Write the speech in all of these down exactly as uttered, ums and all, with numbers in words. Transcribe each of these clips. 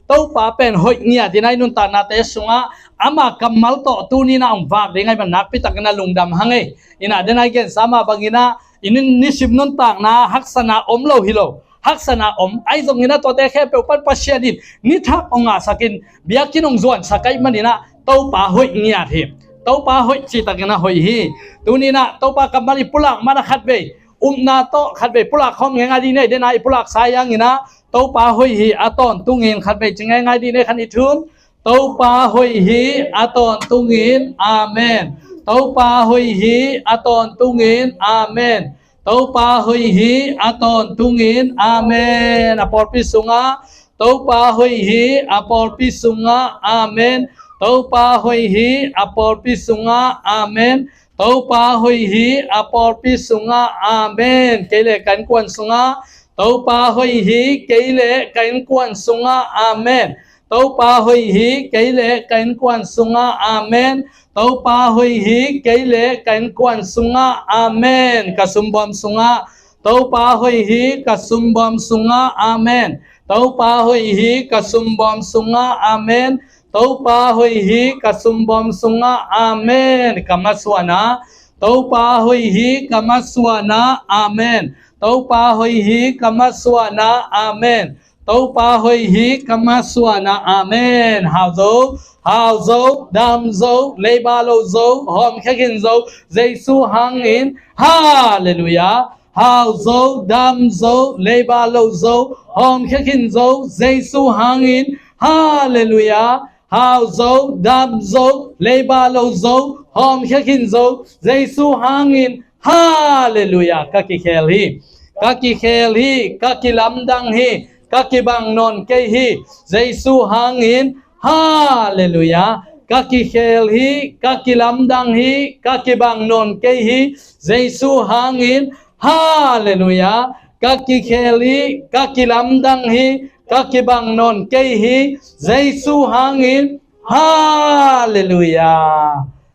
Topa pen hoih ngiat in ah i nuntaknate sungah ama kammal tawh tuni in ah hong vak ding ahih man nakpi takin ah lungdam hang ei. In ah den ah i gensa mah bangin ah i ni, nisim nuntakna haksatna om lo hi lo. Haksatna om ahi zongin ah tuate khempeuh pan Pasian in nithak hong ngahsak in biakinn hong zuansak ahih manin ah Topa hoih ngiat hi. Topa hoih citakin ah hoih hi. Tuni in ah Topa kammal i pulak man ah khatvei upna tawh khatvei pulak khawm ngeingai dih ni ei. Den ah i pulaksa hi hangin ah Topa hoih hi a tawntungin khatvei ci ngeingai dih ni ei. Khat, nih, thum. Topa hoih hi a tawntungin. Amen. Topa hoih hi a tawntungin. Amen. Topa hoih hi a tawntungin. Amen. A pawlpi sungah Topa hoih hi a pawlpi sungah. Amen. Topa hoih hi a pawlpi sungah. Amen. Topa hoih hi a pawlpi sungah. Amen. Kei le ka innkuan sungah Topa hoih hi. Kei le ka innkuan sungah. Amen. Topa hoih hi. Kei le ka innkuan sungah. Amen. Topa hoih hi. Kei le ka innkuan sungah. Amen. Ka sumbawm sungah Topa hoih hi. Ka sumbawm sungah. Amen. Topa hoih hi. Ka sumbawm sungah. Amen. Topa hoih hi. Ka sumbawm sungah. Amen. Ka masuanah Topa hoih hi. Ka masuanah. Amen. Topa hoih hi. Ka masuanah. Amen. Topa hoih hi. Ka masuanah. Amen. Hau zo, hau zo, dam zo, leiba lo zo, hawmkhia khin zo, Jesu hangin. Halleluiah. Hau zo, dam zo, leiba lo zo, hawmkhia khin zo, Jesu hangin. Halleluiah. Hau zo, dam zo, leiba lo zo, hawmkhia khin zo, Jesu hangin. Halleluiah. Ka kikhel hi. Ka kikhel hi. Ka kilamdang hi. Ka kibang nawn kei hi. Jesu hangin. Halleluiah. Ka kikhel hi. Ka kilamdang hi. Ka kibang nawn kei hi. Jesu hangin. Halleluiah. Ka kikhel hi. Ka kilamdang hi. Ka kibang nawn kei hi. Jesu hangin. Halleluiah.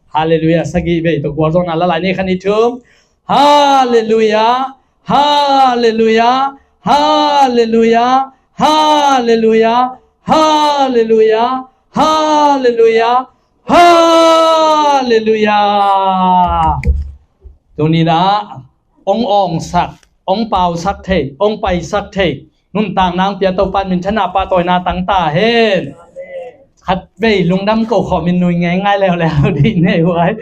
Halleluiah. Sagih vei tawh gualzawhna la lai ni. Khat, nih, thum. Halleluiah. Halleluiah. Halleluiah. Halleluiah. Halleluiah. Halleluiah. Halleluiah. Tuni in ah hong awngsak, hong pausak thei, hong paisak thei nuntakna hong pia Topa in minthanna pahtawina tang ta hen. Khatvei lungdam ko khawm in nui ngeingai leuleu dih ni ei huai.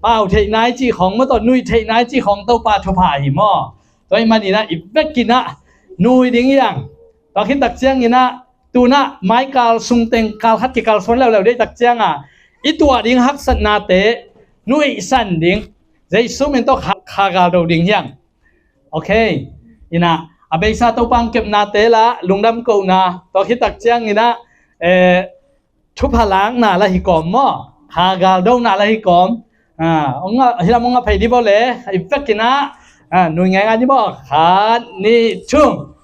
Pau theih nai cih khawng maw, tawh nui theih nai cih khawng Topa thupha hi maw. Tua ahih manin ah i vekin ah nui ding hi hang. Tua khit tak ciangin ah tu in ah maikal sungteng kal khat kikalsuan leuleu dih tak ciangah i tuah ding haksatnate nuihsan ding, Jesu min tawh kha, kha gal do ding hi hang. Ok. In ah a beisa Topa hong kepnate lah lungdam kohna, tua khit tak ciangin ah, eh, thupha lakna lah hi kawm maw. Kha gal dona lah hi kawm. Ah, hong ngah, hih lam hong ngah phei dih bawl le, i vekin ah, ah, nui ngeingai dih bawl. Khat, nih, thum.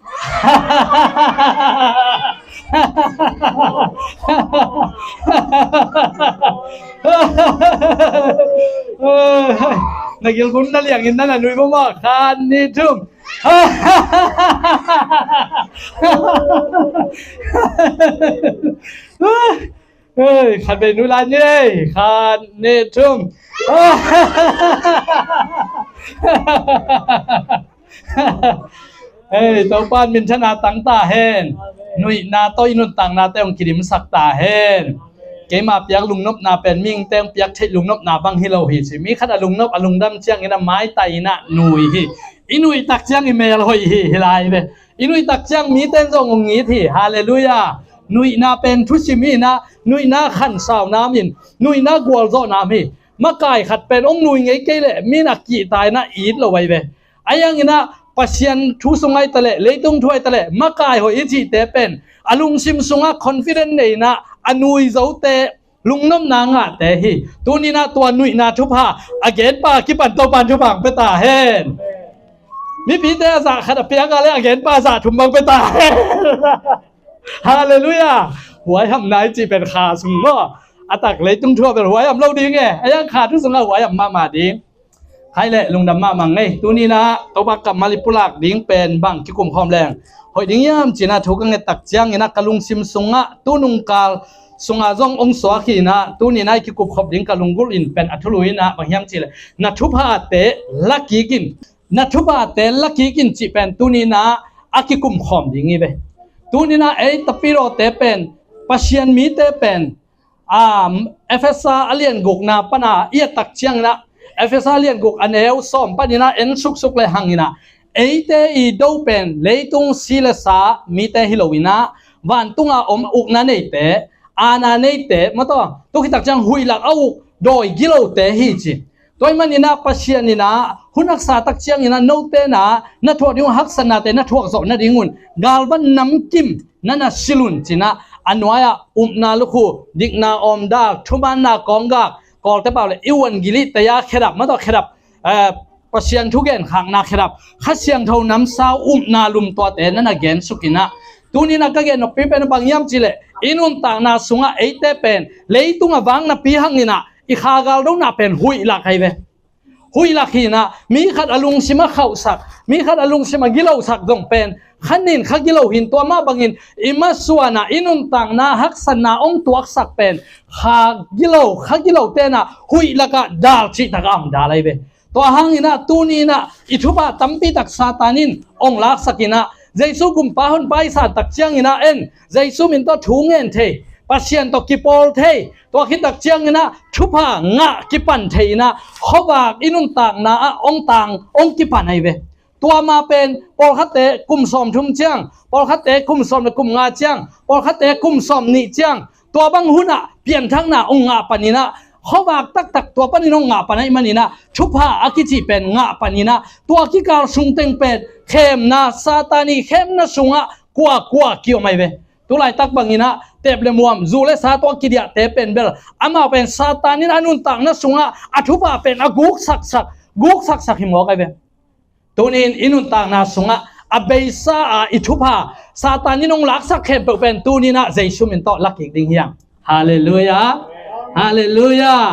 Na gilvung na liangin na na nui bawl maw. Khat, nih, thum. Hei, khatvei nui lai ni ei. Khat, nih, thum. Hei, Topa in minthanna tang ta hen. Nuihna tawh i nuntaknate hong kidimsak ta hen. Keima piak lungnopna pen mihingte hong piak theih lungnopna bang hi lo hi ci. Mi khat a lungnop a lungdam ciangin a maitai in a nui hi. I nuih tak ciang i mel hoih hi, hi lai ve. I nuih tak ciang mite in zong hong it hi. Halleluiah. Nuihna pen thusim hi in a, nuihna khansaunam in, nuihna gualzawhnam hi. Makai khat pen hong nui ngei kei leh mi in a kihta in a it lo ai ve. Ahi hangin a Pasian thu sung ai ta leh, leitung thu ai ta leh, makai hoih i cihte pen a lungsim sungah confident nei in a, a nui zote, lungnopna ngahte hi. Tuni in a tua nuihna thupha a genpa kipan Topa in thupha hong pia ta hen. Mipite a zah khat a piak a leh a genpa a zah thum bang pia ta hen. Halleluiah. Huaiham nai cih pen kha sung maw, a tak leitung thu a bel huaiham lo ding e. Ahi hang kha thu sungah huaiham mahmah ding. Khai leh lungdam mahmah ngei. Tuni in a Topa kammal i pulak ding pen bang kikum khawm leng, hoih ding hiam ci-in ah thu ka nget tak ciangin ah ka lungsim sungah tunungkal sungah zong ong suak hi-in ah tuni-in ah i kikup khop ding ka lunggulh in pen a thulu in ah bang hiam cih leh na thuphate la kik in, na thuphate la kik in cih pen tuni-in ah a kikum khawm ding hi ve. Tuni-in ah ei tapidawte pen Pasian mite pen, um, Efesa a lian gukna pan a i et tak ciangin ah Efesa a lian guk a neu sawm panin ah en suksuk le hangin ah eite i do pen leitung si le sa mite hi lo-in ah vantung a om ukna neite, aana neite, mataw, tu khit tak ciang huih lak a uk dawi gilote hi ci. Tua ahih manin ah Pasian in ah hun haksa tak ciangin ah note in ah na thuak ding uh haksatnate na thuak zawh nadingun galvan namkim na na silh un ci-in ah a nuai-ah upna lukhu, dikna awmdal, thumaanna kawnggak, Kawlte pau le i uan gilih taya khedap, mataw khedap, eh, Pasian thugen khakna khedap, Kha Siangtho namsau upna lum tuate na na gen suk in ah tuni-in ah ka gen noppi pen bang hiam cih leh i nuntakna sungah eite pen leitung a vak napi hangin ah i kha galdona pen huih lak ahi ve. Huih lak hi-in ah mi khat a lungsim a khauhsak, mi khat a lungsim a gilosak zong pen kha nin kha gilo hi-in tua mah bangin i masuan ah i nuntakna haksatna ong tuaksak pen kha gilo, kha gilote in ah huih lakah dal cih tak a ong dal ahi ve. Tua hangin ah tuni-in ah i thupha tampi tak Satan in ong laksak in ah Jesu gumpa honpa i san tak ciangin ah en, Jesu min tawh thu ngen thei, Pasian tawh kipawl thei, tua khit tak ciangin ah thupha ngah kipan thei in ah khuavak i nuntakna ah ong tang ong kipan ahi ve. Tua ma pen pawlkhatte kum sawmthum ciang, pawlkhatte kum sawm le kum nga ciang, pawlkhatte kum sawmnih ciang, tua bang hunah pianthakna ong ngah panin ah khuavak taktak tua panin ong ngah pan ahih manin ah thupha a kici pen ngah panin ah tua kikal sung teng pen khemna, Satan i khemna sungah kuakua kiom ahi ve. Tulaitak bangin ah tep le muam, zu le sa tua kidiahte pen bel amau pen Satan in a nuntakna sungah a thupha pen a guksaksak, guksaksak hi mawk ahi ve. Tuni-in i nuntakna sungah a beisa a i thupha Satan in ong laksak khempeuh pen tuni-in ah Jesu min tawh la kik ding hi hang. Halleluiah. Halleluiah.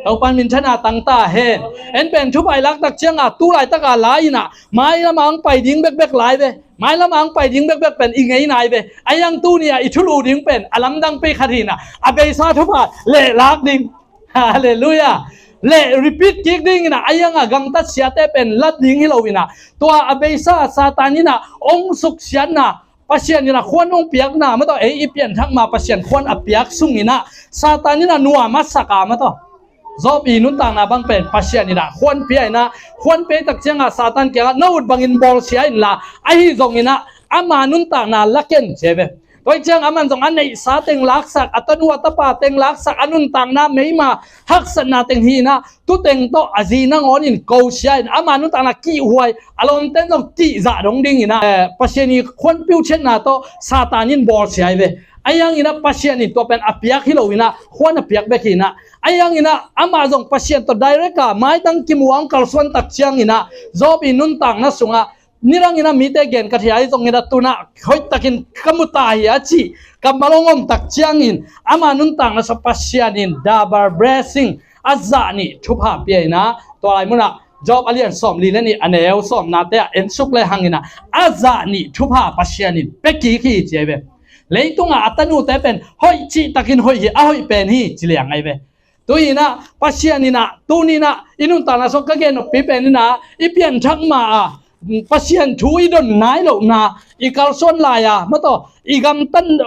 Topa'n minthanna tang ta hen. En pen thupha i lak tak ciangah tulaitaka lai in ah mailam a ong pai ding bekbek lai ve. Mailam a ong pai ding bekbek pen i ngei nai ve. Ahi hang tuni-ah i thulu ding pen a lamdang pi khat hi-in ah a beisa thupha leh lak ding. Halleluiah. Leh repeat kik dingin ah ahi hang a gamtat siate pen lat ding hi lo-in ah tua a beisa Satan in ah ong suksiatna, Pasian in ah khuan ong piakna, mataw ei i pianthak ma Pasian khuan a piak sungin ah Satan in ah nuam a sak a, mataw Job i nuntakna bang pen Pasian in ah khuan pia in ah khuan pia tak ciangah Satan kiangah na ut bangin bawlsia inla ahi zongin ah ama nuntakna la ken ci ahi ve. Tua hi ciang aman zong a neihsa teng laksak, a tanu a tapa teng laksak, a nuntakna meima haksatna teng hi-in ah tu teng tawh a zi nangawnin kosia in ama nuntakna kihhuai, a lawmten zong kihzah dong dingin ah, eh, Pasian i khuan piuchetna tawh Satan in bawlsia ahi ve. Ahi hangin ah Pasian in tua pen a piak hi lo-in ah khuan a piak bek hi-in ah, ahi hangin ah amah zong Pasian tawh direct a maitang kimu a ong kalsuan tak ciangin ah Job i nuntakna sungah nidangin ah mite gen ka thei ahi zongin ah tu-in ah hoihtakin ka mu ta hi a cih kammal ong om tak ciangin ama nuntakna sungah Pasian in double blessing, a zah nih thupha pia in ah tua lai munah Job a lian sawmli le nih a neu sawmnate ah en suk le hangin ah a zah nih thupha Pasian in pia kik hi ci ahi ve. Leitungah a tanute pen hoih cihtakin hoih hi, a hoih pen hi ci liang ahi ve. Tu-in ah Pasian in ah tuni-in ah i nuntakna sungah ka gen noppi pen in ah i pianthak ma a Pasian thu i don nai lohna, i kalsuan lai a, mataw i gamtan,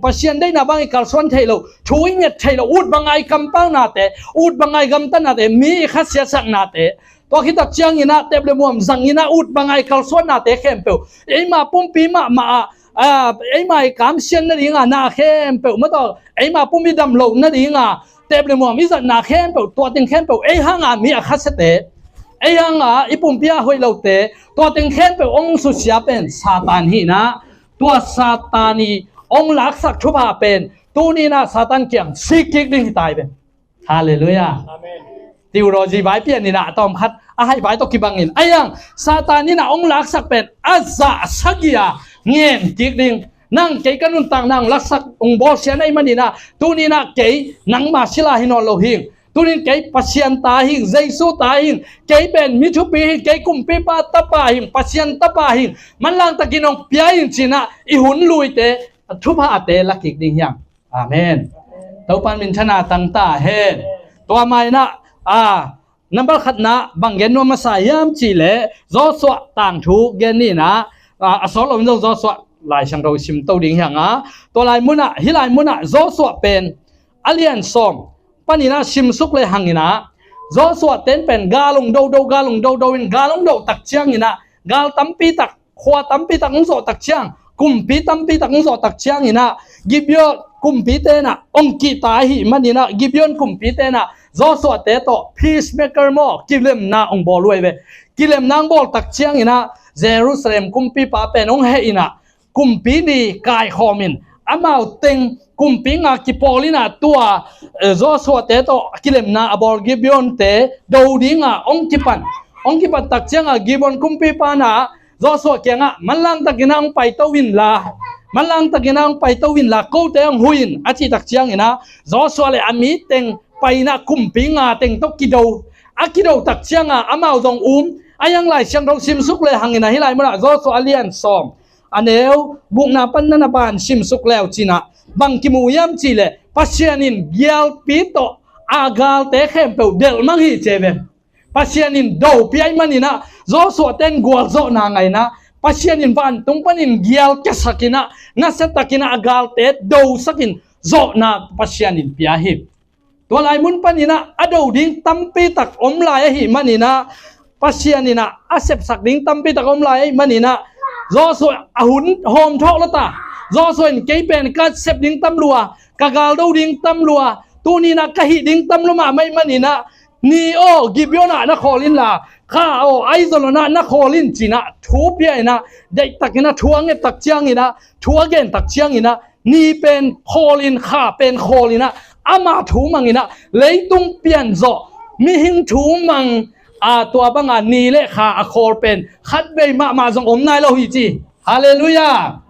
Pasian deihna bang i kalsuan theih loh, thu i nget theih loh, ut banga i kampaunate, ut banga i gamtannate, mi i khasiasaknate, tua khit tak ciangin ah tep le muam zangin ah ut banga i kalsuannate khempeuh eima pumpi mahmah ah, ah, eima i kamsian nadinga na khempeuh, mataw eima pumpi dam loh nadinga tep le muam i zatna khempeuh, tua teng khempeuh ei hanga mi a khasiate, ei hanga i pumpi a hoih lote, tua teng khempeuh ong susia pen Satan hi-in ah tua Satan i ong laksak thupha pen tuni-in ah Satan kiang sik kik ding hi ta hi ve. Halleluiah. Amen. Theology vai pian in ah a tawmkhat a haih vai tawh kibangin, ahi hang Satan in ah ong laksak pen a zah sagih a ngen kik ding. Nang kei ka nuntakna ong laksak, ong bawlsia na hih manin ah tuni-in ah kei nangma sila hi nawn lo hing. Tunin kei Pasian ta hing, Jesu ta hing, kei pen mi thupi hing, kei kumpipa tapa hing, Pasian tapa hing, manlang takin hong pia in cinah i hun luite a thuphate la kik ding hiang. Amen. Topan minthana tangta hen. Tua mainah a number khatna bang gen nuam masa hiam cihleh Joshua tangthu gen ninah a sawt loin zong Joshua Lai Siangtho simto ding hianga. Tua lai munah, hih lai munah Joshua pen a lian sawm paninah simsuk le hanginah Joshua ten pen gal hong dodo, gal hong dodo in gal hong doh tak cianginah gal tampi tak, khua tampi tak hong zawh tak ciang, kumpi tampi tak hong zawh tak cianginah Gibeon kumpi tenah hong kihta ahih maninah Gibeon kumpi tenah Joshua te tawh peacemaker maw, kilemna hong bawl uh ahi ve. Kilemna hong bawl tak cianginah Jerusalem kumpipa pen hong heh inah kumpi ni kaikhawm in amau teng kumpi nga kipawl inah tua Joshua te tawh kilemna a bawl Gibeon te do dinga hong kipan. Hong kipan tak cianga Gibeon kumpipa na Joshua kiangah manlang takinah hong paito inla, manlang takinah hong paito inla, kote hong hui in a cih tak cianginah Joshua le a mi teng painah kumpi nga teng tawh kido. A kido tak cianga amau zong um. A hiang Lai Siangtho simsuk le hanginah hih lai munah Joshua a lian sawm a neu gukna pan nana ban simsuk leu cinah bang kimu hiam cihleh Pasian in gialpi tawh a galte khempeuh delhmang hi ci ve. Pasian in dopi ahih maninah Joshua ten gualzawhna ngainah Pasian in vantung panin gial kiasakinah nasiatakinah a galte dosakin zawhna Pasian in pia hi. Tua lai mun paninah a do ding tampi tak om lai ahih maninah Pasian inah a sepsak ding tampi tak om lai ahih maninah Joshua a hun hawm thawh lawta. Joshua in kei pen ka sep ding tam lua, ka galdo ding tam lua, tuninah ka hih ding tam lua mahmah ahih maninah ni aw Gibeon ah na khawl inla, kha aw Aizolon ah na khawl in cinah thu pia inah deihtakinah thu a nget tak cianginah thu a gen tak cianginah ni pen khawlin, kha pen khawlinah ama thu manginah leitung pianzawh mihing thu mang a tua banga ni le kha a khawl pen khatvei mahmah zong om nai lo hi ci. Halleluiah.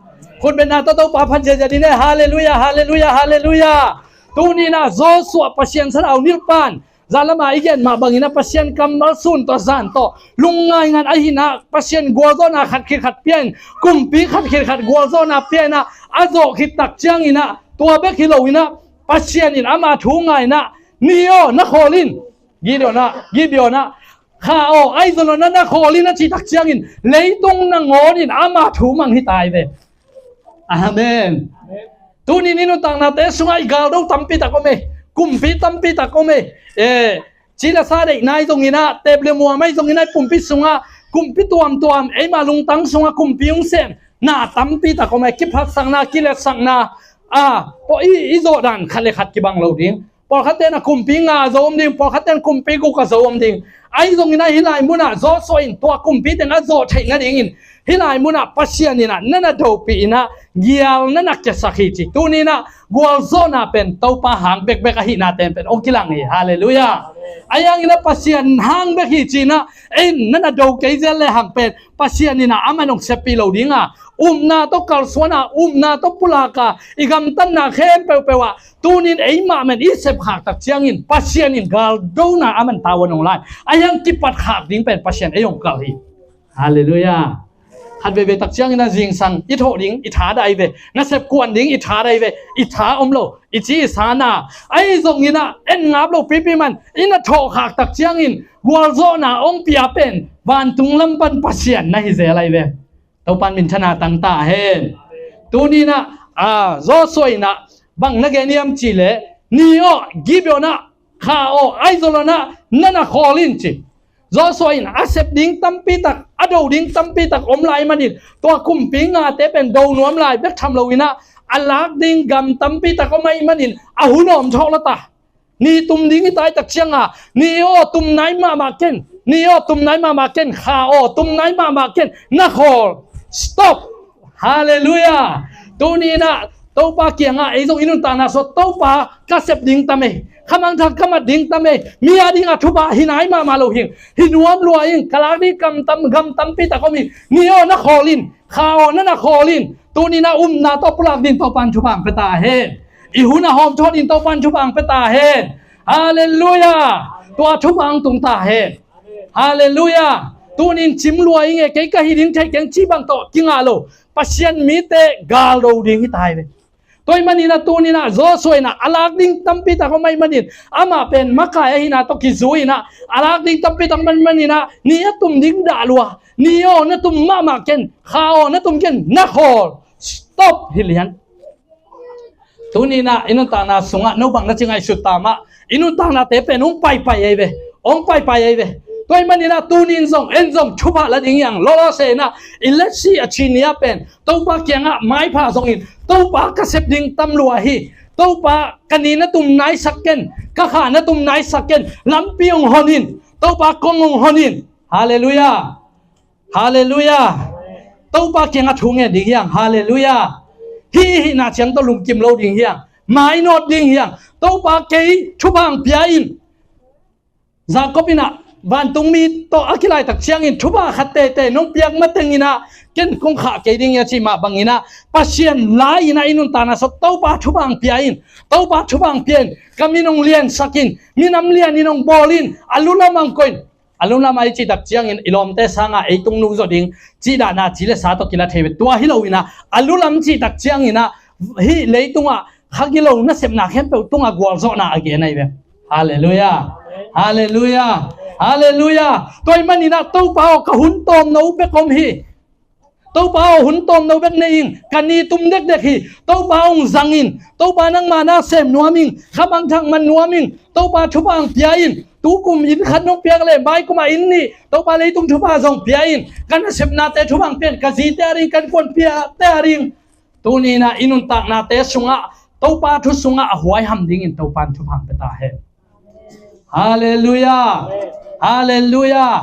Khutbetna tawh Topa phat ziazia ding e. Halleluiah, halleluiah, halleluiah. Tuninah Joshua Pasian sanau nilpan zan lama i gen mah banginah Pasian kammal sun tawh zan tawh lungngai ngan ahinah Pasian gualzawhna khat khit khat pia in, kumpi khat khit khat gualzawhna pia inah a zawh khit tak cianginah tua bek hi loinah Pasian in ama thu ngainah ni aw na khawl in, Gideon ah, Gibeon ah, kha aw Aizolon ah na khawl in a cih tak ciangin leitung nangawn in ama thu mang hi ta hi ve. Amen. Tunin i nuntaknate sungah i galdo tampi tak om e. Kumpi tampi tak om e. Eh, ci le sa deihna ahi zonginah, tep le muam ahi zonginah, i pumpi sungah kumpi tuamtuam, eima lungtang sungah kumpi hong sem na tampi tak om e. Kiphatsakna, kiletsakna a, pawh i, i zawhdan khat le khat kibang lo ding. Pawlkhat ten a kumpi nga a zo om ding, pawlkhat ten kumpi guk a zo om ding. Ahi zongin ahi lai munah Joshua in tua kumpi teng a zawh theih nadingin hih lai munah Pasian inah nana dopih inah gial nana kiasak hi ci. Tuninah gualzawhna pen Topa hang bekbek ahihna ten pen hong kilang hi. Halleluiah. Ahi hanginah Pasian hang bek hi cinah ei nana do kei zel le hang pen Pasian inah aman hong seppih lo dinga, upna tawh kalsuana, upna tawh pulaka i gamtatna khempeuhpeuh ah tunin eimah men i sepkhak tak ciangin Pasian in galdona aman tavuan hong lai. Ahi hang kipatkhak ding pen Pasian ei hong kal hi. Halleluiah. Khat veivei tak ciangin a zingsang i thawh ding i tha dai ve, nasep kuan ding i tha dai ve, i tha om lo, i ci i sa na. Ahi zonginah en ngap lo pipi man i na thawhkhak tak ciangin gualzawhna hong pia pen vantung lam pan Pasian na hi zel ahi ve. Topan minthana tangta hen. Tuninah a Joshua inah bang na gen hiam cihleh, ni aw Gibeon ah, kha aw Aizolon ah nana khawl in ci. Joshua in a sep ding tampi tak, a do ding tampi tak om lai manin tua kumpi ngate pen do nuam lai bek tham loinah a lak ding gam tampi tak om ahi manin a hun awm thawh lawta. Ni tum ding i tai tak cianga ni aw tum nai mahmah ken, ni aw tum nai mahmah ken, kha aw tum nai mahmah ken, na khawl. Stop. Halleluiah. Tuninah Topa kiangah ei zong i nuntakna sua Topa ka sep ding tam ei, khamangthang ka mat ding tam ei, mi a dingah thupha hi nai mahmah lo hing, hi nuam lua ing, ka lak ding gam tam, gam tampi tak om hi. Ni aw na khawl in, kha aw nana khawl in. Tuninah upna tawh pulak ding Topan thupha ang pe ta hen. I hun a hawm thawh ding Topan thupha ang pe ta hen. Halleluiah. Tua thupha hong tung ta hen. Halleluiah. Tunin cim lua ing e, kei ka hi ding thei keng ci bang tawh kingah lo. Pasian mite gal do ding hi ta hi ve. Tua ahih manin ah tunin ah Joshua in ah a lak ding tampi tak om ahih manin, amah pen makai ahihna tawh kizui in ah a lak ding tampi tak om ahih manin ah ni a tum ding dah lua. Ni aw na tum mahmah ken, kha aw na tum ken, na khawl. Stop hi lian. Tunin ah i nuntakna sungah no bang na ci ngaihsut ta mah, i nuntaknate pen hong paipai ahi ve. Hong paipai ahi ve. Tua ahih manin ah tunin zong en zong thupha la ding hi hang. Lawlaw se in ah i letsi a ci ni ah pen Topa kiangah maipha zongin, Topa ka sep ding tam lua hi. Topa ka ni na tum naisak ken, ka kha na tum naisak ken, lampi hong hon in, Topa kong hong hon in. Halleluiah. Halleluiah. Topa kiangah thu ngen ding hi hang. Halleluiah. Hih i hihna ciang tawh lungkim lo ding hi hang. Mainawt ding hi hang. Topa kei thupha hong pia in. Jacob in ah vantungmi tawh a kilaitak ciangin thupha khat tete nong piak mateng in ah ken kong khah kei ding hi a cih mah bangin ah Pasian la in ah i nuntakna sungah Topa thupha hong pia in. Topa thupha hong pia in. Ka min hong liansak in. Minam lianin hong bawl in. A lu lam hong koih in. A lu lam ah i cih tak ciangin i lawmte sangah ei tung nung zaw ding cih dahna ci le sa tawh kila thei ve. Tua hi lo in ah a lu lam cih tak ciangin ah hih leitungah kha gilo nasepna khempeuh tungah gualzawhna a gen ahi ve. Halleluiah. Halleluiah. Halleluiah. Tua ahih manin ah Topa aw ka hun tawmno bek om hi. Topa aw hun tawmno bek nei ing, ka ni tum dekdek hi. Topa hong zang in. Topa nangma na sem nuam ing. Kha mangthang man nuam ing. Topa thupha hong pia in. Tukum inn khat nong piak leh mai kumah inn nih, Topa leitung thupha zong pia in. Ka nasepnate thupha hong pia in. Ka zite a ding, ka innkuanpiate a ding. Tunin ah i nuntaknate sungah Topa thu sungah a huaiham dingin Topa in thupha hong pia ta hen. Halleluiah. Halleluiah.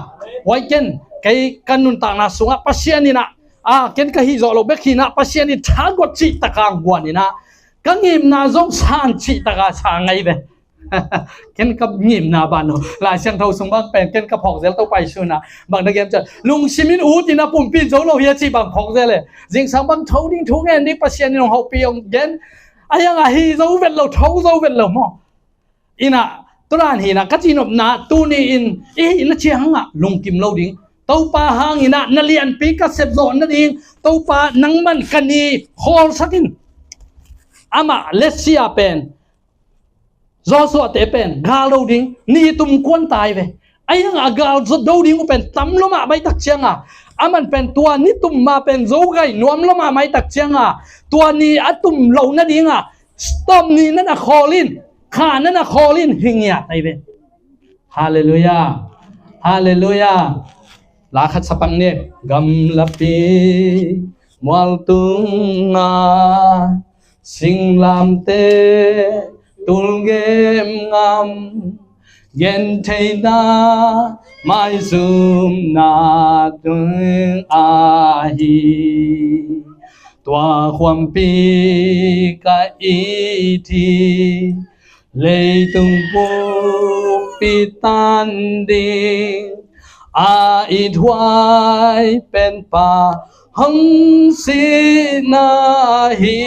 Huai ken kei ka nuntakna sungah Pasian in ah, a, ken ka hih zawh loh bek hi in ah Pasian in thagot cih taka hong guan in ah ka ngimna zong san cih taka sa ngai ve. Ken ka ngimna ban uh Lai Siangtho sung bang pen ken ka phawk zel Topa Jesu in ah bang na gen ciang lungsim in ut in ah pumpi in zo lo hi a cih bang phawk zel e. Zingsang bang tho ding thu ngen ding Pasian in hong hopih hong gen. A hiang a hi zo vet lo, tho zo vet lo maw. In ah tua dan hi in ah ka cihnopna tuni in i hihna ciangah lungkim lo ding. Topa hangin ah na lianpi ka sepzawh nading Topa nangman ka ni khawlsak in. Amah letsi a pen Joshua te pen gal do ding ni tum kuan ta hi ve. A hiang a gal do ding uh pen tam lo mahmah i tak cianga, aman pen tua ni tum ma pen zo gai nuam lo mahmah i tak cianga, tua ni a tum lo nadinga stop ni na na khawl in, kha na na khawl in hi ngiat ahi ve. Halleluiah. Halleluiah. La khat sa pak ni. Gamlapi mual tunga singlamte tulgem ngam, gentheina maizumna tung ahi. Tua khuampi ka it hi, leitung bukpi tan ding a ithuai penpa hong sihna hi.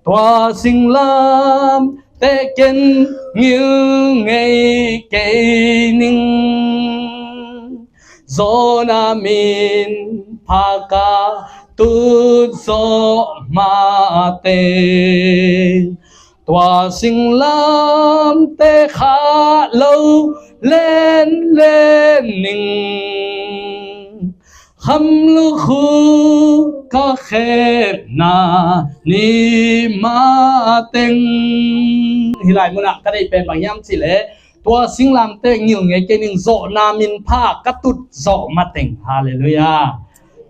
Tua singlamteh ken ngilngei kei ning, zawhna min pha ka tut zawh mateng. Tua singlamteh khah lo lenlen ning, kham lukhu ka khepna ni mateng. Hih lai munah ka deih pen bang hiam cihleh, tua singlamteh ngilngei kei ning, zawhna min pha ka tut zawh mateng. Halleluiah.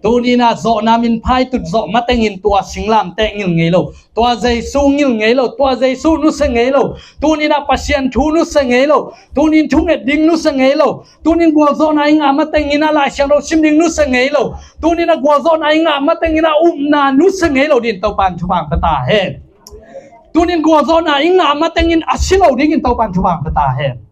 Tuni-in ah zawhna min pha i tut zawh matengin tua singlamteh ngilngei lo, tua Jesu ngilngei lo, tua Jesu nusia ngei lo. Tuni-in ah Pasian thu nusia ngei lo. Tuni-in thunget ding nusia ngei lo. Tuni-in gualzawhna i ngah matengin ah Lai Siangtho sim ding nusia ngei lo. Tuni-in ah gualzawhna i ngah matengin ah upna nusia ngei lo dingin Topa'n thupha hong pia ta hen. Tuni-in gualzawhna i ngah matengin a si lo dingin Topa'n thupha hong pia ta hen.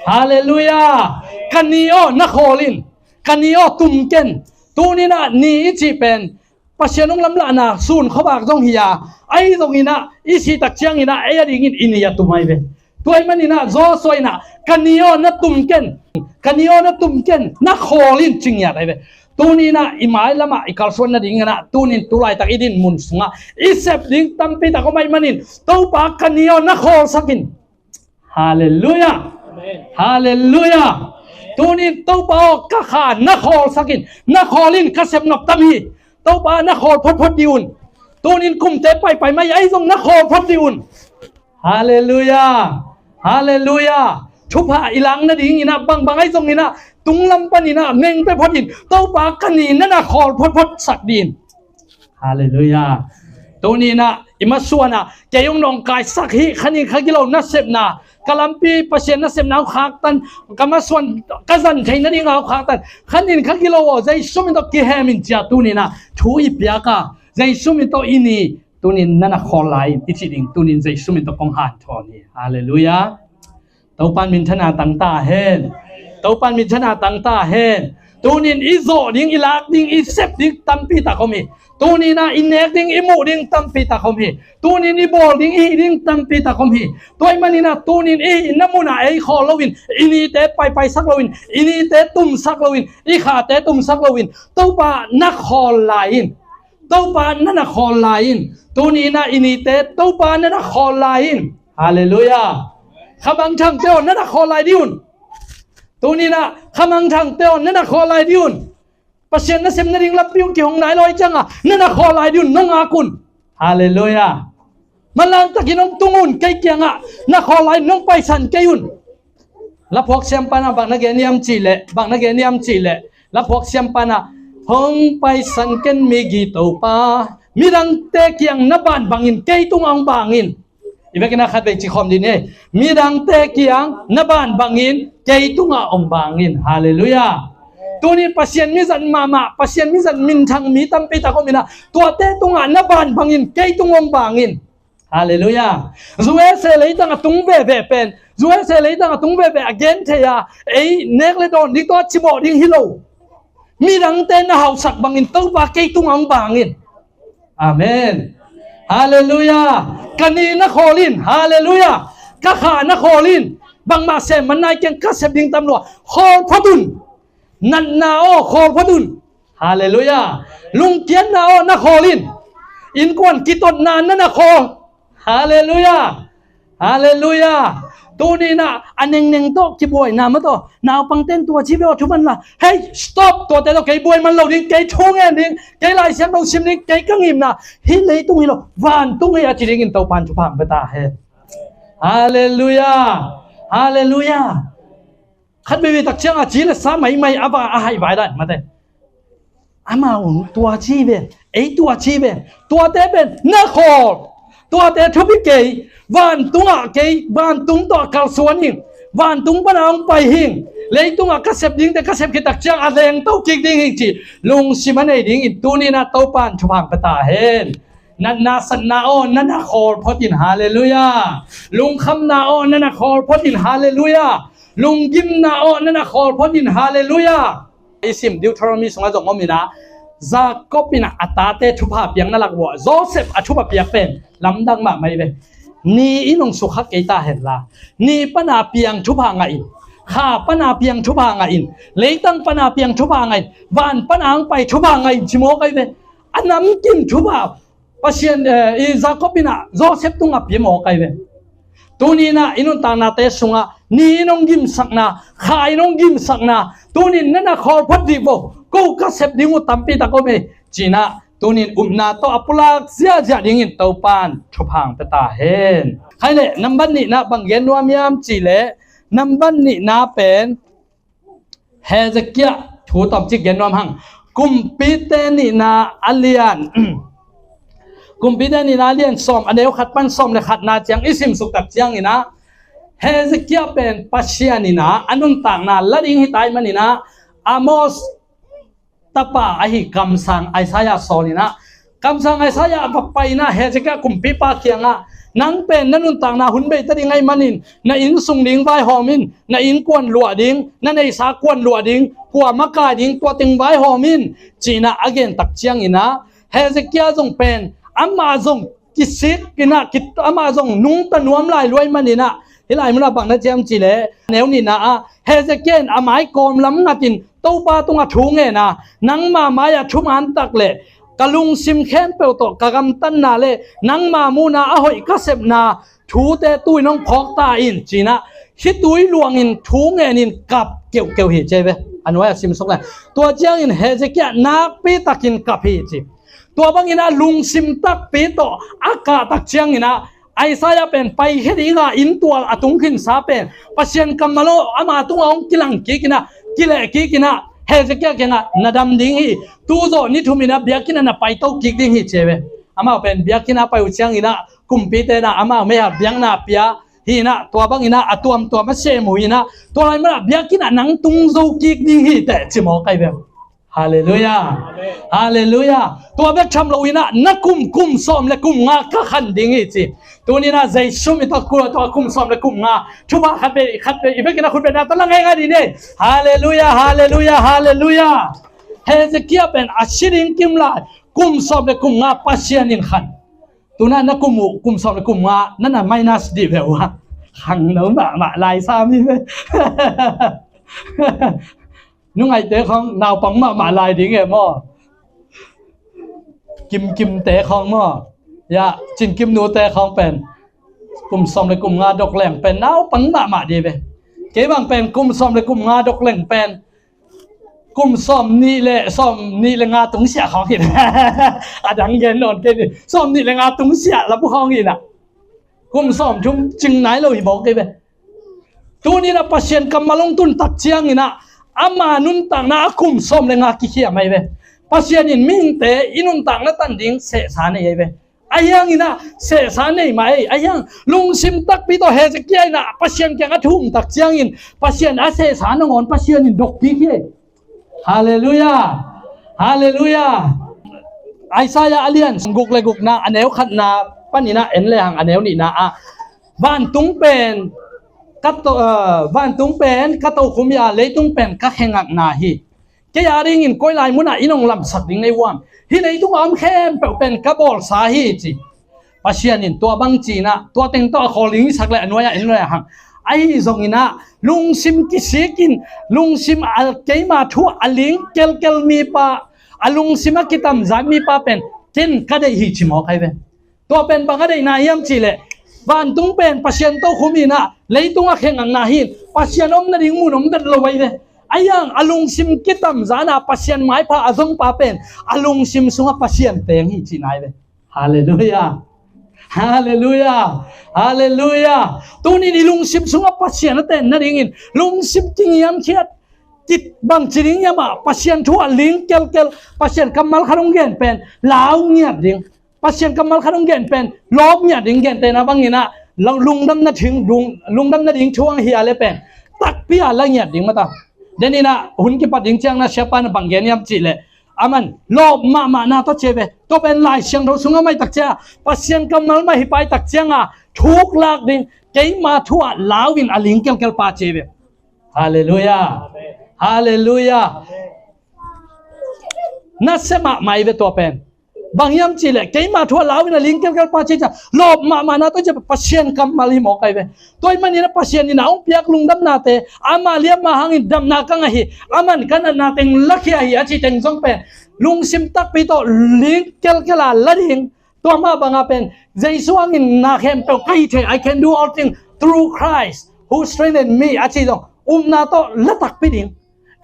Halleluiah. Ka ni aw na khawl in. Ka ni aw tum ken. Tuni-in ah ni i cih pen Pasian hong lamlahna sun khuavak zong hi a, ahi zongin ah i sih tak ciangin ah ei a dingin i ni a tum ahi ve. Tua ahih manin ah Joshua in ah, "Ka ni aw, na tum ken, ka ni aw, na tum ken, na khawl in," ci ngiat ahi ve. Tuni in ah i mailam ah i kalsuan nadingin ah, tuni in tu laitak i din mun sungah i sep ding tampi tak om ahih manin, "Topa, ka ni aw, na khawlsak in." Halleluiah. Amen. Halleluiah. Tuni in, "Topa aw, ka kha na khawlsak in, na khawl in, ka sep nop tam hi. Topa, na khawl photphot dih un. Tuni in kumte paipai mai ahi zong na khawl phot dih un." Halleluiah. Halleluiah. Thupha i lak nadingin ah bangbang ahi zongin ah, tunglam panin ah meng pia phot in, "Topa, ka ni na na khawl photphot sak dih in." Halleluiah. Tuni in ah i masuan ah, "Kei hong nawngkaisak hi, khanin kha gilo nasepna, ka lampi Pasian nasepna hong khaktan, ka masuan ka zan thei nading hong khaktan, khanin kha gilo aw, Jesu min tawh kihem in," ci-a tuni in ah thu i piak a, Jesu min tawh i ni, tuni in na na khawl lai in i cih ding, tuni in Jesu min tawh kong hanthawn hi. Halleluiah. Topan minthanna tang ta hen. Topan minthanna tang ta hen. Tuni in i zawh ding, i lak ding, i sep ding tampi tak om hi. Tuni in ah i nek ding, i muh ding tampi tak om hi. Tuni in i bawl ding, i hih ding tampi tak om hi. Tua ahih manin ah tuni in i hihna mun ah ei khawl loin, i nite paipaisak loin, i nite tumsak loin, i khate tumsak loin, "Topa, na khawl lai in. Topa, na na khawl lai in." Tuni in ah i nite, "Topa, na na khawl lai in." Halleluiah. Khamangthangte aw, na na khawl lai dih un. Tuni in ah khamangthangte aw, na na khawl lai dih un. Pasian nasem nading lampi hong kihong nai lo ahih ciangah na na khawl lai dih un, nong ak un. Halleluiah. Manlang takin hong tung un, kei kiangah na khawl lai, nong paisan kei un. Laphuak siampa in ah bang na gen hiam cih leh, bang na gen hiam cih leh, laphuak siampa in ah, "Hong paisan ken migi Topa, midangte kiang na ban bangin kei tungah hong bang in." I vekin ah khatvei ci khawm dih ni. "Midangte kiang na ban bangin kei tungah hong bang in." Halleluiah. Tuni in Pasian mizat mahmah, Pasian mizat minthang mi tampi tak om in ah, "Tuate tungah na ban bangin kei tung hong bang in." Halleluiah. U S A leitang a tung veve pen, U S A leitang a tung veve a gen thei a, ei nek le dawn ding tawh a cimawh ding hi lo. "Midangte na hausak bangin Topa, kei tungah hong bang in." Amen. Halleluiah. "Ka ni na khawl in." Halleluiah. "Ka kha na khawl in. Bangmah sem man nai keng, ka sep ding tam lua. Khawl phot un. Natna aw, khawl phot un." Halleluiah. "Lungkiatna aw, na khawl in. Innkuan kitotna na na khawl." Halleluiah. Halleluiah. Tuni in ah a nengneng tawh kibuaina mah tawh, naupangte in tua ci ve aw, thuman la. "Hei, stop! Tuate tawh kei buai man lo ding, kei thu ngen ding, kei Lai Siangtho sim ding, kei ka ngimna hih leitung hi lo, vantung hi," a ci dingin Topan thupha hong pia ta hen. Halleluiah. Halleluiah. Khat veivei tak ciangah ci le sa maimai a va a haih vai dan mate. Amau tua ci ve, ei tua ci ve. Tuate pen na khawl. Tuate thupi kei. Vantungah kei, vantung tawh kalsuan hing. Vantung pana hong pai hing. Leitungah ka sep dingte ka sep khit tak ciang a lengto kik ding hing ci lungsim a nei dingin tuni in ah Topan thupha hong pia ta hen. Natna satna aw, na na khawl phot in. Halleluiah. Lungkhamna aw, na na khawl phot in. Halleluiah. Lunggimna aw, na na khawl phot in. Halleluiah. I sim Deuteronomy sungah zong om in ah, Jacob in ah a tate thupha piakna lak uah Joseph a thupha piak pen lamdang mahmah hi ve. Ni in hong sukha kei ta hen la, ni pana piang thupha ngah in, kha pana piang thupha ngah in, leitang pana piang thupha ngah in, van pana hong pai thupha ngah in ci mawk ahi ve. A namkim thupha Pasian, eh, i Jacob in ah Joseph tungah pia mawk ahi ve. Tuni in ah i nuntaknate sungah ni in hong gimsakna, kha in hong gimsakna, tuni in na na khawl phot dih vo, ko ka sep ding uh tampi tak om hi, ci-in ah tuni in upna tawh a pulak ziahziah dingin Topan thupha hong pia ta hen. Khai leh nambat nihna bang gen nuam hiam cih leh, nambat nihna pen Hezekiah thu tawmcik gen nuam hang. Kumpite nihna a lian Kumpite nihna a lian sawm, a neu khat pan sawm le khatna ciang i simsuk tak ciangin ah, Hezekiah pen Pasian in ah a nuntakna la ding hi ta ahih manin ah, Amos tapa ahi kamsang Isaiah sawl in ah, kamsang Isaiah a va pai in ah Hezekiah kumpipa kiangah, "Nang pen na nuntakna hun bei ta ding ahih manin, na inn sung ding vaihawm in, na innkuan luah ding, na neihsa kuan luah ding, kua makai ding, tua teng vaihawm in," ci-in ah a gen tak ciangin ah, Hezekiah zong pen, amah zong kisik in ah, ki, amah zong nungta nuam lai luai manin ah, hih lai munah bang na ci hiam cih leh, neu nihna ah, Hezekiah in a mai kawm lam ngatin Topa tungah thu ngen a, nangma mai-ah thuman tak le ka lungsim khempeuh tawh ka gamtatna le nangma muhna a hoih ka sepna thute tu-in hong phawk ta in, ci-in ah khitui luangin thu ngenin kap keuhkeuh hi ci hi ve. A nuai-ah sim suk le, tua ciangin Hezekiah nakpi takin kap hi ci. Tua bangin ah lungsim takpi tawh a kah tak ciangin ah Isaiah pen paikhia ding a inntual a tung khinsa pen Pasian kammal aw ama tungah hong kilang kik in ah, kileh kik in ah, Hezekiah kiangah na dam ding hi. Tu zawh ni thum in ah biakinn ah na paito kik ding hi ci hi ve. Amau pen biakinn ah pai uh ciangin ah kumpite in ah amau mei-ah biakna pia hi in ah, tua bangin ah a tuamtuam a sem uh hi in ah, tua lai munah biakinn ah nang tung zo kik ding hi teh ci mawk ahi ve. Halleluiah. Halleluiah. Tua bek tham lo in ah na kum, kum sawm le kum nga ka khan ding hi ci. Tuni in ah Jesu min tawh kua tua kum sawm le kum nga thupha khat vei khat vei i vekin a khut bengna tawh la ngaingai dih ni. Halleluiah, halleluiah, halleluiah. Hezekiah pen a si ding kim lai kum sawm le kum nga Pasian in khan. Tu-in ah na kum uh kum sawm le kum nga na na minus dih ve uh a, khangno mahmah lai sam hi ve. Nungaihte khawng naupang mahmah lai ding e maw? Kimkimte khawng maw? Ya, Cinkim nute khawng pen kum sawm le kum nga dok leng pen naupang mahmah dih ve. Kei bang pen kum sawm le kum nga dok leng pen kum sawm nih le, sawm nih le nga tungsiah khawng hi in ah. A dang gen nawn kei ni, sawm nih le nga tungsiah lapu khawng hi in ah. Kum sawm thum cing nai lo hi bawk kei ve. Tuni in ah Pasian kammal hong tun tak ciangin ah ama nuntakna a kum sawm le nga kikhiam ahi ve. Pasian in mihingte i nuntakna tan ding sehsa nei ahi ve. Ahi hangin ah sehsa nei mah ei. Ahi hang lungsim takpi tawh Hezekiah in ah Pasian kiangah thum tak ciangin Pasian a sehsa nangawn Pasian in dok kik hi. Halleluiah. Halleluiah. Isaiah a lian guk le gukna a neu khatna panin ah en le hang a neu nihna ah, vantung pen ka to, eh, vantung pen ka tokhom hi a, leitung pen ka khengakna hi. Kei a dingin koi lai munah in hong lamsak ding nei uh hiam? Hih leitung a om khempeuh pen ka bawlsa hi ci. Pasian in tua bang ci in ah, tua teng tawh a khawl ding i sak le a nuai-ah en le hang. Ahi zongin ah lungsim kisik in, lungsim a keima thu a ling kelkel mipa, a lungsim a kitamzat mipa pen ken ka deih hi ci mawk ahi ve. Tua pen bang a deihna hiam cih leh vantung pen Pasian tokhom hi in ah, leitung a khengakna hi in, Pasian om nading mun om vet lo ahi ve. Ahi hang a lungsim kitamzatna Pasian maipha a zongpa pen a lungsim sungah Pasian teng hi cihna ahi ve. Halleluiah. Halleluiah. Halleluiah. Tuni in i lungsim sungah Pasian a ten nadingin lungsim kingiamkhiat kibang ci ding hiam ah, Pasian thu a ling kelkel, Pasian kammal khat hong gen pen lau ngiat ding, Pasian kammal khat hong gen pen lawp ngiat ding, gentehna bangin ah lungdamna ding, lungdamna ding thu hong hi a le pen takpi a la ngiat ding mata. Den in ah hun kipat ding ciang na siapa na bang gen hiam cih leh, aman lawp mahmahna tawh ci hi ve. Tua pen Lai Siangtho sungah maitak ciang a, Pasian kammal mah hi paitak ciang a, thuk lak ding, keima thu ah lau in a ling kelkel pa ci hi ve. Halleluiah. Halleluiah. Nasia mahmah hi ve tua pen. Bang hiam cih leh keima thu ah lau in a ling kelkel pa ci hi ciang, lawp mahmahna tawh ci hi ve, Pasian kammal hi mawk ahi ve. Tua ahih manin ah Pasian in a hong piak lungdamnate, ama liamma hangin damna ka ngah hi, aman ka natna teng lakhia hi a cih teng zong pen lungsim takpi tawh ling kelkel a la ding. Tua mah banga pen Jesu hangin na khempeuh ka hih thei, I can do all things through Christ who strengthen me a cih zong upna tawh la takpi ding.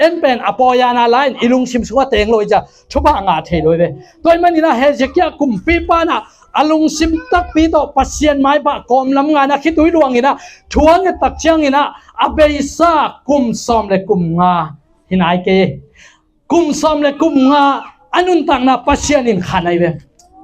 En pen a pawi-a na la in i lungsim sungah teng lo hi ciang thupha ngah thei lo hi ve. Tua ahih manin ah Hezekiah kumpipa in ah a lungsim takpi tawh Pasian maipha kawm lam ngan a khitui luangin ah thu a nget tak ciangin ah a beisa kum sawm le kum nga hi nai kei. Kum sawm le kum nga a nuntakna Pasian in khan ahi ve.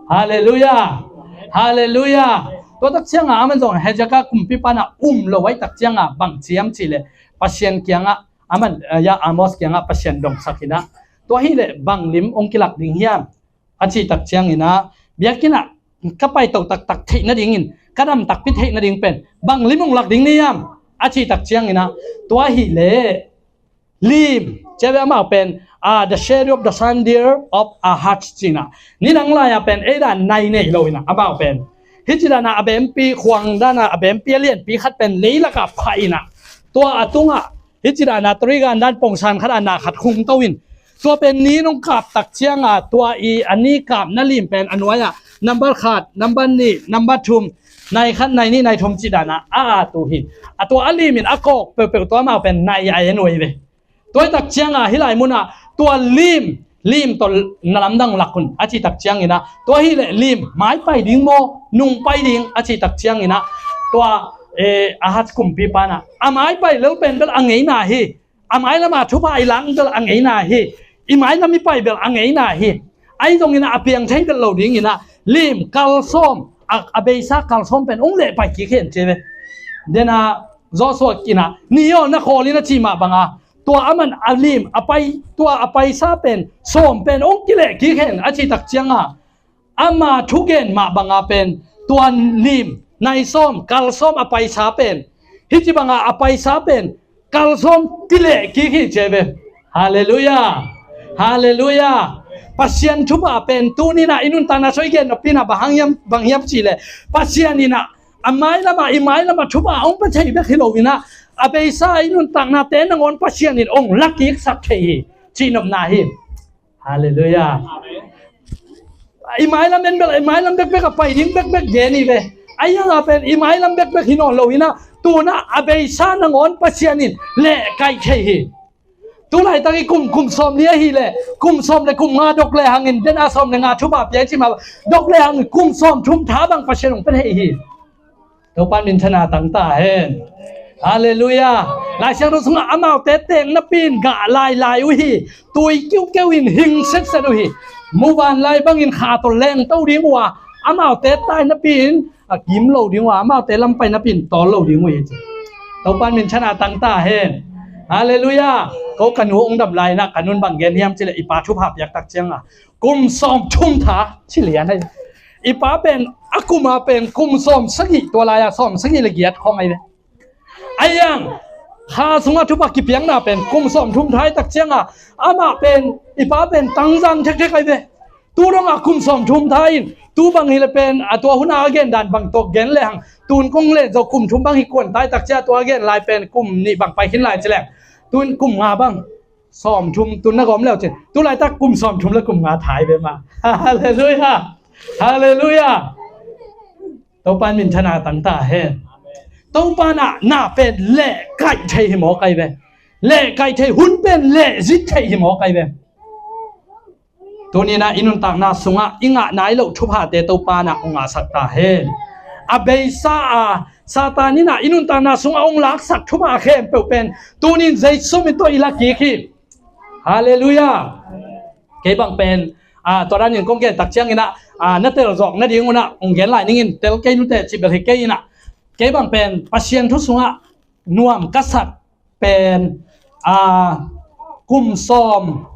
Halleluiah. Halleluiah. Tua tak ciangah aman zong Hezekiah kumpipa in ah um lo ahi tak ciangah bang ci hiam cih leh Pasian kiangah aman, eh, ya Amos kiangah Pasian dongsak in ah, tua hi leh bang lim hong kilak ding hiam a cih tak ciangin ah, biakinn ah ka paito taktak theih nadingin, ka dam takpi theih nading pen bang lim hong lak ding na hiam a cih tak ciangin ah, tua hi leh Lim, cia ve amau pen, ah, the shadow of the sandal of our hearts cihna. Nidang lai-a pen ei dan nai nei lo ina amau pen. Hih ci dana a bempi khuang dana a bempi a lianpi khat pen leilaka phah ina. Tua a tungah hih ci dana torigan dan pongsan khat a na khat khung to in. Tua pen ni nong kap tak cianga tua i a ni kapna lim pen a nuai-ah number khat, number nih, number thum, nai khat, nai nih, nai thum ci dana a, a tu hi. A tua a lim in a kawk peuhpeuh tua amau pen nai a en uh ve. Tua hi tak cianga hih lai munah tua lim, lim tawh na lamdang lak un a ci tak ciangina tua hi leh lim mai pai ding maw, nung pai ding a ci tak ciangina tua, eh, Ahaz kumpipa na a mai pai lel pen bel a ngeina hi. A mai lama thupha i lak bel a ngeina hi. I mai lam i pai bel a ngeina hi. Ahi zongina a piang thei bel lo dingina lim kalsawm, a, a beisa kalsawm pen ong leh pai kik hen ci ve. Dena Joshua ina ni aw na khawl ina ci mah banga tua aman a lim a pai, tua a paisa pen sawm pen ong kileh kik hen a ci tak cianga ama thugen mah banga pen tua lim nai sawm kalsawm a paisa pen hih ci banga a paisa pen kalsawm kileh kik hi ci ve. Halleluiah. Halleluiah. Pasian thupha pen tunina i nuntakna soi gen nopina bang hang hiam, bang hiam ci leh Pasian ina a mai lama, i mai lama thupha ong pe thei bek hi lo ina a beisa i nuntaknate nangawn Pasian in ong la kiksak thei hi. Cihnopna hi. Halleluiah. I mailam en bel i mailam bekbek a pai ding bekbek gen hi ve. Ahi hanga pen i mailam bekbek hi nawn lo ina tuna a beisa nangawn Pasian in lehkaih thei hi. Tulaitak i kum, kum sawm li ahileh kum sawm le kum nga dok le hangin dena sawm le nga thupha piang ci mah dok le hangin kum sawm thum tha bang Pasian ong pe thei hi. Topa minthanna tangta hen. Halleluiah. Laisiangtho sungah amaute teng napi in gah lailai uh hi. Tui kiukeu in hing setset uh hi. Muvanlai bangin kha tawh lengto ding uh a, amaute tai napi in a kim lo ding uh a, amaute lampai napi in tawl lo ding uh hi ci. Topa minthanna tangta hen. Halleluiah. Ko ka nu ong dam lai-inah ka nun bang gen hiam cileh i pa thupha piak tak cianga kum sawm thum tha ci lian ahi. I pa pen a kuma pen kum sawm sagih, tua lai-a sawm sagih le giat khawng ahi ve. Ahi ang kha sungah thupha kipiakna pen kum sawm thum tha ahi tak cianga amah pen i pa pen tangzang thekthek ahi ve. Tu dongah kum sawm thum tha in tu bang hileh pen a tua huna a gen dan bang tawh gen lehang tun kong leh zo kum thum bang hi kuan tai tak cia tua gen lai pen kum nih bang pai khin lai cileh tun kum nga bang sawm thum tun na gawm leu cin. Tulaitak kum sawm thum le kum nga thai ve mah. Halleluiah. Halleluiah. Topa in minthanna tangta hen. Topa na, na pen lehkaih thei hi mawk ahi ve. Lehkaih thei hun pen lehzit thei hi mawk ahi ve. Tunina i nuntakna sungah i ngah nai loh thuphate Topa na ong ngahsak ta hen. A beisa a Satan ina i nuntakna sungah ong laksak thupha khempeuh pen tunin Jesu min tawh i la kik hi. Halleluiah. Kei bang pen a, tua danin kong gen tak ciangina a, na tel zawk nading una ong gen lai ningin tel kei nute cibel hi kei ina. Kei bang pen Pasian thu sungah nuam ka sak pen a, kum sawm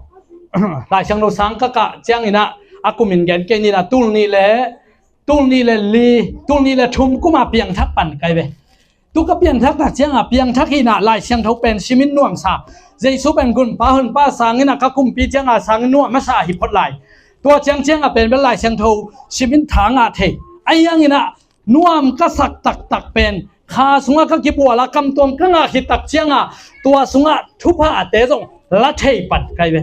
Laisiangtho sang ka kah ciangina a kumin gen kei nina tul nih le tul nih le li, tul nih le thum kuma piangthak pan kai ve. Tu ka piangthak tak cianga piangthak hina Laisiangtho pen simin nuamsa. Jesu pen gunpa honpa sangina ka kumpi cianga sangin nuam masa hi phot lai. Tua ciang cianga pen bel Laisiangtho simin tha ngah thei. Ahi hangina nuam ka sak taktak pen kha sungah ka kibuala kamtuam ka ngah khit tak cianga tua sungah thuphate zong la thei pan kai ve.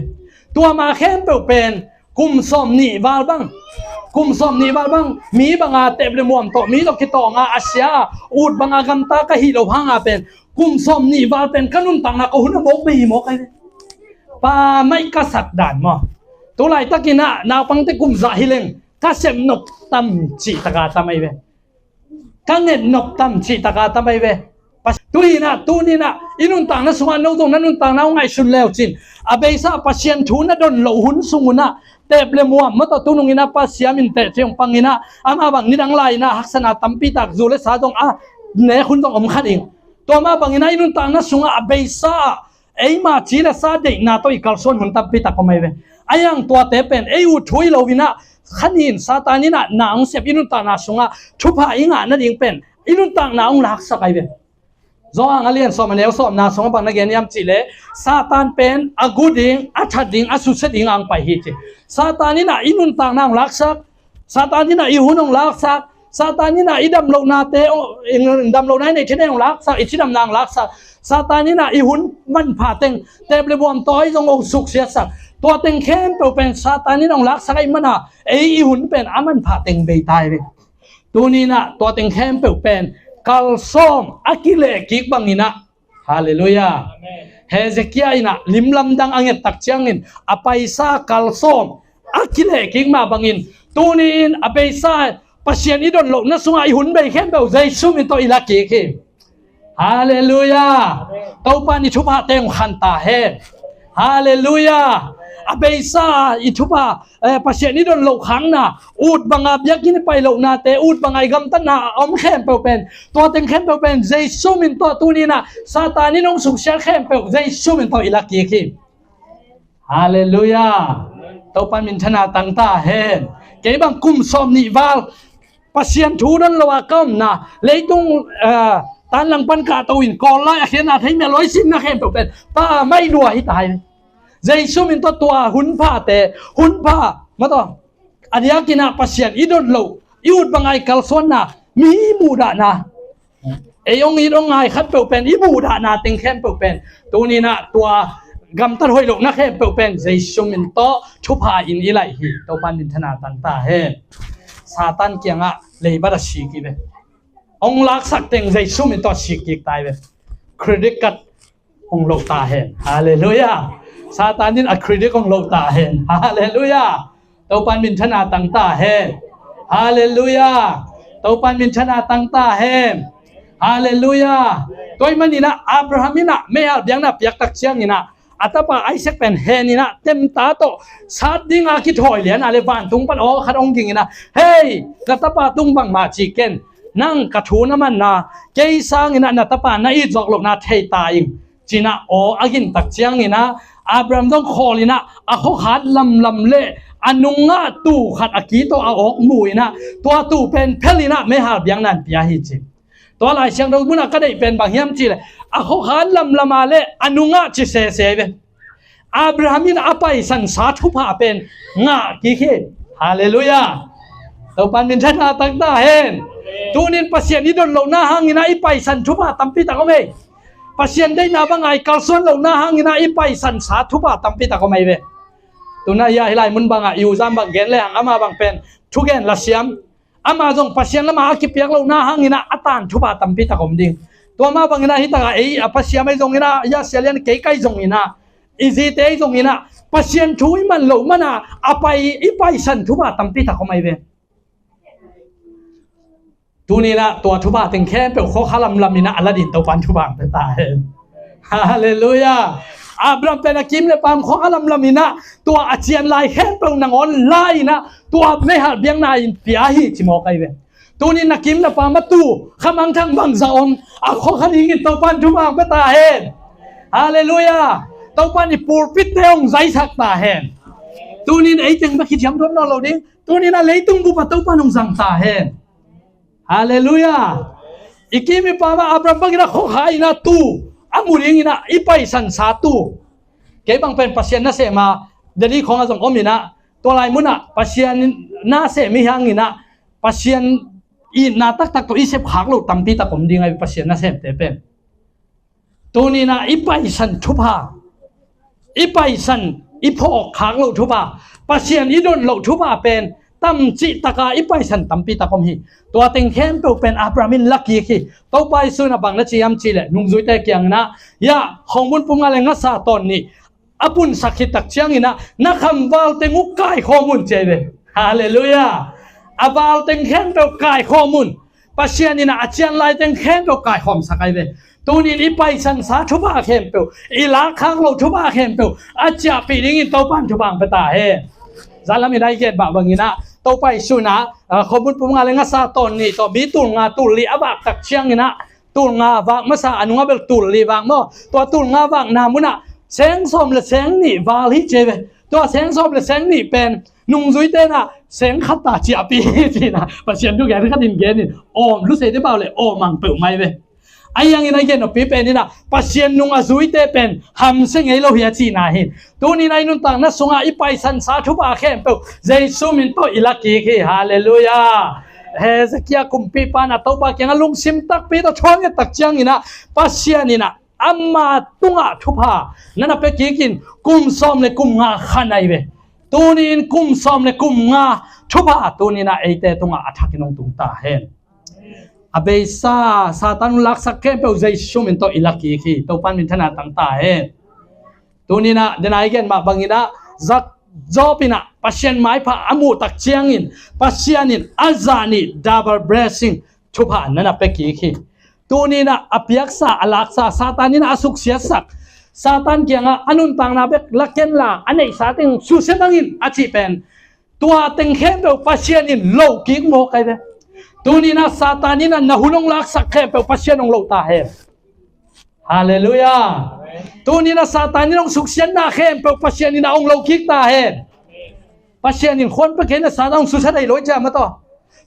Tua ma khempeuh pen kum sawm nih val bang, kum sawm nih val bang mi banga tep le muam tawh mi tawh kitawnga a sia a ut banga gamta ka hih loh hanga pen kum sawm nih val pen ka nuntakna ka hun a mawk bei hi mawk ahi ve. Pa maih ka sak dan maw? Tulaitakinah naupangte kum zah hi leng ka sep nop tam cih taka tam ahi ve. Ka nget nop tam cih taka tam ahi ve. Tuhinah tuninah i nuntakna sungah no zong na nuntakna uh ngaihsun leucin a beisa Pasian thu na don loh hun sungunah tep le muam mataw tununginah Pasian in teh ciang panginah ama bang nidang lai-inah haksana tampi tak zu le sa zong a nek hun zong om kha ding. Tua mah banginah i nuntakna sungah a beisa ah eima ci le sa deihna tawh i kalsuan hun tampi tak om ahi ve. Ahi hang tuate pen ei ut thu hi loinah khanin Satan inah na hong sep i nuntakna sungah thupha i ngah nading pen i nuntakna hong laksak ahi ve. Johan a lian sawm, a neu sawmna sungah bang na gen hiam cih leh, Satan pen a gu ding, a that ding, a susia ding a hong pai hi ci. Satan in ah i nuntakna hong laksak, Satan in ah i hun hong laksak, Satan in ah i damlohnate, i damlohna i neih theihna hong laksak, i cidamna hong laksak. Satan in ah i hun manpha teng, teep le buam tawh ahi zong hong suksiatsak. Tua teng khempeuh pen Satan in hong laksak ahih manin ah ei i hun pen a manpha teng bei ta hi ve. Tuni in ah tua teng khempeuh pen kalsawm a kileh kik bangin ah, Halleluiah. Amen. Hezekiah in ah limlamdang a nget tak ciangin a paisa kalsawm a kileh kik mah bangin, tuni in a beisa Pasian i don lohna sungah i hun bei khempeuh Jesu min tawh i la kik hi. Halleluiah. Amen. Topa in i thuphate hong khan ta hen. Halleluiah. A beisa i thupha, eh, Pasian i don loh khakna, ut banga biakinn i pai lohnate, ut banga i gamtatna a om khempeuh pen, tua teng khempeuh pen Jesu min tawh tuni in ah Satan in hong suksiat khempeuh Jesu min tawh i la kik hi. Halleluiah. Topa minthanna tang ta hen. Kei bang kum sawm nih val Pasian thu don lo a ka omna, leitung, eh, tanlang pan kahto in Kawl lai a khiatna thei mel loi simna khempeuh pen Pa mai lua hi ta hi. Jesu min tawh tua hun phate, hun pha, ma tawh, a diakin ah Pasian i don loh, i ut banga i kalsuanna, mi muhdahna, ei hong it hong ngai khatpeuh pen i muhdahna teng khempeuh pen, tuni in ah tua gamtat hoih lohna khempeuh pen Jesu min tawh thupha in i laih hi. Topa minthanna tang ta hen. Satan kiangah leibat a sik hi ve. Hong laksak teng Jesu min tawh sik kik ta hi ve. Credit card hong loh ta hen. Halleluiah. Satan in a credit hong loh ta hen. Halleluiah. Topa minthanna tang ta hen. Halleluiah. Topa minthanna tang ta hen. Halleluiah. Tua ahih manin ah Abraham in ah meihal biakna piak tak ciangin ah a tapa Isaac pen hen in ah temta tawh sat dinga kithawi lian a leh vantung pan aw khat hong ging in ah, "Hei, ka tapa tung bangmah ci ken, nang ka thu na manna, kei sangin ah na tapa na it zawk lohna thei ta ing," ci in ah aw a gin tak ciangin ah Abraham zong khawl in ah a khuakhat lamlam le a nungah tuu khat a ki tawh a awk mu in ah tua tuu pen phel in ah meihal biakna in pia hi ci. Tua Lai Siangtho munah ka deih pen bang hiam cih leh a khuakhat lamlam a leh a nungah ci sese ve. Abraham in a paisansa thupha pen ngah kik hi. Halleluiah. Topa minthanna tang ta hen. Tunin Pasian i don lohna hangin ah i paisan thupha tampi tak om hi. Pasian deihna banga i kalsuan lohna hangin ah i paisansa thupha tampi tak om hi ve. Tuna hia hih lai mun bangah i u Zam bang gen lehang ama bang pen thugen lasiam, ama zong Pasian lama a kipiak lohna hangin ah a tan thupha tampi tak om ding. Tua mah bangin ah hih takah ei a Pasian ahi zongin ah, hia Sia Lian kei kai zongin ah, i zite ahi zongin ah Pasian thu i man loh mana a pai, i paisan thupha tampi tak om ahi ve. Tuni in ah tua thupha teng khempeuh khuakhat lamlam in ah a la ding Topan thupha hong pia ta hen. Halleluiah. Abraham pen a kim le pam khuakhat lamlam in ah tua a cian lai khempeuh nangawn la in ah tua meihal biakna in pia hi ci mawk ahi ve. Tunin na kim na pam a tuu khamangthang bangzah om a khuakhat dingin Topan thupha hong pia ta hen. Halleluiah. Topan i pulpit te hong zaisak ta hen. Tunin ei teng bek hi thiam tuam nawn lo ding. Tunin a leitung bup ah Topan hong zang ta hen. Halleluiah. I kim i pam ah Abraham bangin ah khuakhat in ah tuu a mu dingin ah i paisansa tuu. Kei bang pen Pasian nasem a, Delhi khawng ah zong om in ah, tua lai munah Pasian nasem i hangin ah Pasian itna taktak tawh i sep khak loh tampi tak om ding ahi, Pasian nasemte pen. Tunin ah i paisan thupha, i paisan, i phawk khak loh thupha, Pasian i don loh thupha pen tamcih taka i paisan tampi tak om hi. Tua teng khempeuh pen Abraham in la kik hi. Topa Jesu in ah bang na ci hiam cih leh nungzuite kiangin ah, ya, khawng bun pum nga le ngasa tawn nih a punsak khit tak ciangin ah na khamval teng uh kaikhawm un ci ahi ve. Halleluiah. A val teng khempeuh kaikhawm un. Pasian in ah a cian lai teng khempeuh kaikhawmsak ahi ve. Tunin i paisansa thupha khempeuh, i lakkhak loh thupha khempeuh a ciahpih dingin Topan thupha hong pia ta hen. Zan lam in ah i gen mah bangin ah Topa Jesu in ah, ah, khawng bun pum nga le ngasa tawn nih tawh mi tul nga tul li a vak tak ciangin ah tul nga vak masa, a nungah bel tul li vak maw, tua tul nga vakna munah seng sawm le seng nih val hi ci ahi ve. Tua seng sawm le seng nih pen nungzuite in ah seng khat ta ciahpih hi ci in ah Pasian thugen khat in gen in, awm lusei te pau le awm ang peuhmah ahi ve. A hiangin a gen noppi pen in ah Pasian nung a zuite pen hamsia ngei lo hi a cihna hi. Tuni in ah i nuntakna sungah i paisansa thupha khempeuh Jesu min tawh i la kik hi. Halleluiah. Hezekiah kumpipa in ah Topa kiangah lungsim takpi tawh thuak nget tak ciangin ah Pasian in ah ama tungah thupha na na pia kik in kum sawm le kum nga kha nai ve. Tuni in kum sawm le kum nga thupha tuni in ah eite tungah a thakin hong tung ta hen. A beisa Satan laksak khempeuh Jesu min tawh i la kik hi. Topa in minthanna tang ta hen. Tuni in ah den a i gen mah bangin ah zak Job in ah Pasian maipha a muh tak ciangin Pasian in a zah nih double blessing thupha na na pia kik hi. Tuni in ah a piaksa a laksa Satan in ah a suksiatsak Satan kiangah a nuntakna bek la ken la a neihsa teng susia bangin a cih pen tua teng khempeuh Pasian in lo kik mawk ai ve. Tuni in ah Satan in ah na hun hong laksak khempeuh Pasian hong lo ta hen. Halleluiah. Tuni in ah Satan in hong suksiatna khempeuh Pasian in ah hong lo kik ta hen. Pasian in khuan pia kei in ah Satan hong susia dai lo i ciam a tawh.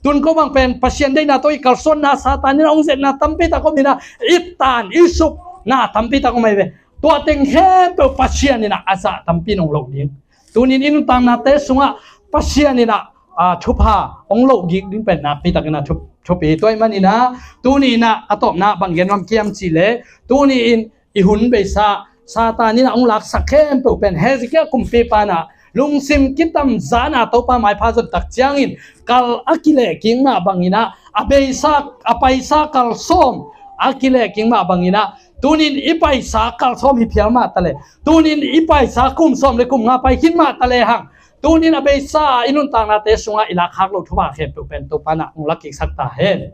Tun ko bang pen Pasian deihna tawh i kalsuanna Satan in ah hong zetna tampi tak om in ah i tan i supna tampi tak om ai ve. Tua teng khempeuh Pasian in ah a zah tampi in hong lo ding. Tuni in i nuntaknate sungah Pasian in ah, ah, thupha hong lo gik ding pen nakpi takin ah thup, thupi. Tua ahih manin ah tuni in ah a tawpna bang gen nuam ka hiam cih leh tuni in i hun beisa Satan in ah hong laksak khempeuh pen Hezekiah kumpipa in ah lungsim kitamzan a Topa maipha zon tak ciangin kal a kileh kik mah bangin ah a beisa a paisa kal sawm a kileh kik mah bangin ah tuni in i paisa kal sawm hi phial mah ta leh tuni in i paisa kum sawm le kum nga pai khin mah ta lehang tuni in a beisa i nuntaknate sungah i lakkhak loh thupha khempeuh pen Topa in ah hong la kiksak ta hen.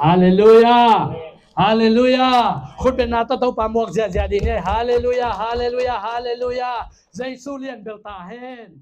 Halleluiah. Halleluiah. Khutbetna tawh Topa muak ziahziah ding hi. Halleluiah. Halleluiah. Halleluiah. Jesu lian bel ta hen.